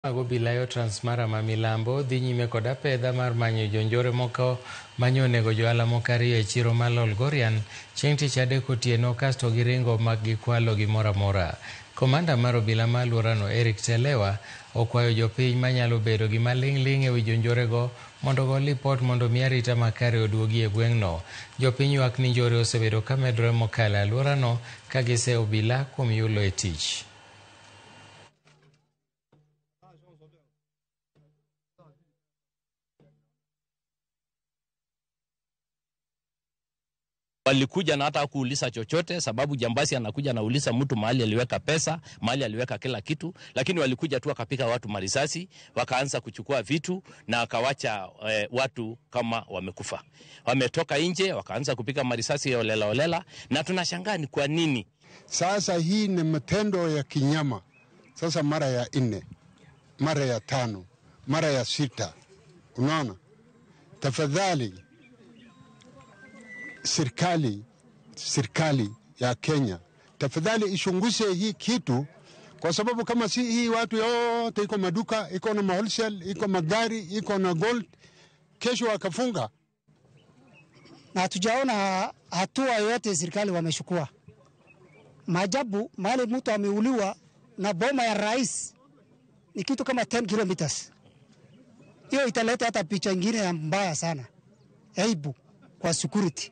Mag obila yo Transmara ma milambo dhi nyime kod apedha mar manyo jonjore moko manyo onego johala moko ariyo e chiro ma Lolgorian chieng' tich adek otieno kasto giringo mak gikwalo gimoro amora. Komanda mar obila ma alworano Eric Telewa okwayo jopiny manyalo bedo gi maling'ling' ewi jonjorego mondo ogo lipot mondo mi arita makare oduogi e gweng'no. Jopiny ywak ni njore osebedo ka medore mokalo e alworano ka giseyo obila kuom yulo e tich. Walikuja na hata hakuuliza chochote, sababu jambazi anakuja anauliza mtu mahali aliweka pesa, mahali aliweka kila kitu, lakini walikuja tu wakapiga watu marisasi, wakaanza kuchukua vitu na wakawacha watu kama wamekufa. Wametoka nje wakaanza kupiga marisasi ya holela holela, na tunashangaa ni kwa nini. Sasa hii ni matendo ya kinyama. Sasa mara ya 4, mara ya 5, mara ya 6. Unaona? Tafadhali serikali ya Kenya tafadhali ichunguze hii kitu, kwa sababu kama si hii watu yote iko maduka, iko na wholesale, iko magari, iko na gold, kesho wakafunga. Na hatujaona hatua yoyote serikali wamechukua. Maajabu mahali mtu ameuliwa na boma ya rais ni kitu kama 10 kilometers. Hiyo italeta hata picha nyingine mbaya sana, aibu kwa security.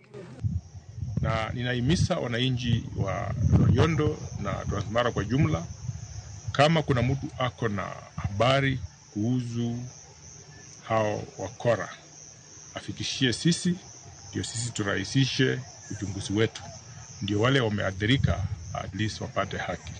Na ninahimiza wananchi wa Loliondo na Transmara kwa jumla, kama kuna mtu ako na habari kuhusu hao wakora afikishie sisi, ndio sisi turahisishe uchunguzi wetu, ndio wale wameathirika at least wapate haki.